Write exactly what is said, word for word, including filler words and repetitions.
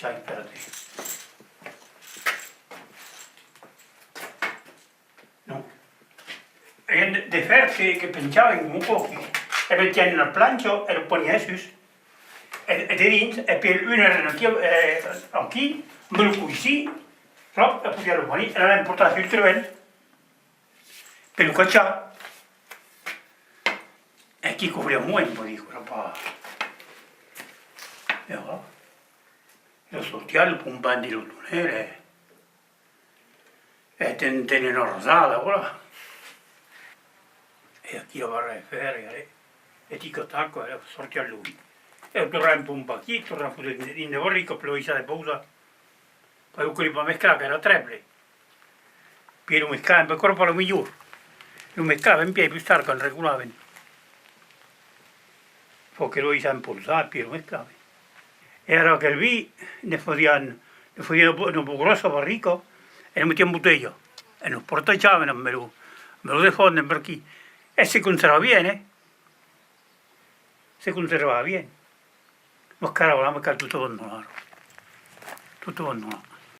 Ai, espèra. Non. E de, de fèr que, que penjavan un còp, e metián una plancha, e lo ponián sus. E, e dedins, e puèi un èra aquí, e, aquí, amb lo coissin, tròp, e podiá lo venir, e l'anèm portar sul trevèl, per lo cachar. E aquí cobriá moent, vos dic, èra pas... E voilà. E lo sortiá, lo pompam dins lo tonèl, e, e ten, ten una rasada, voilà. E aquí la barra de fèr, e allez, e tic e tac, e sortiá lo vin. E lo tornam pompar aquí, tornam fotre dins, dins de barrica, per lo laissar de pausar. Perque lo que li va mesclar, qu'èra trèble. Pièi lo mesclàvem, aquò èra pas lo melhor. Lo mesclàvem pièi pus tard, quand regolavan. Fau que lo laissàvem pausar, pièi lo mesclàvem. E ara aquel vin, ne fasián, ne fasián una po-, una pus gròssa barrica, e ne metián en botelha. E nos partatjàvem amb lo, amb lo defònt, per aquí. E se conserva bien, eh? Se conservava bien. Mas qu'ara, voilà, me cal tot abandonar. Tot abandonar.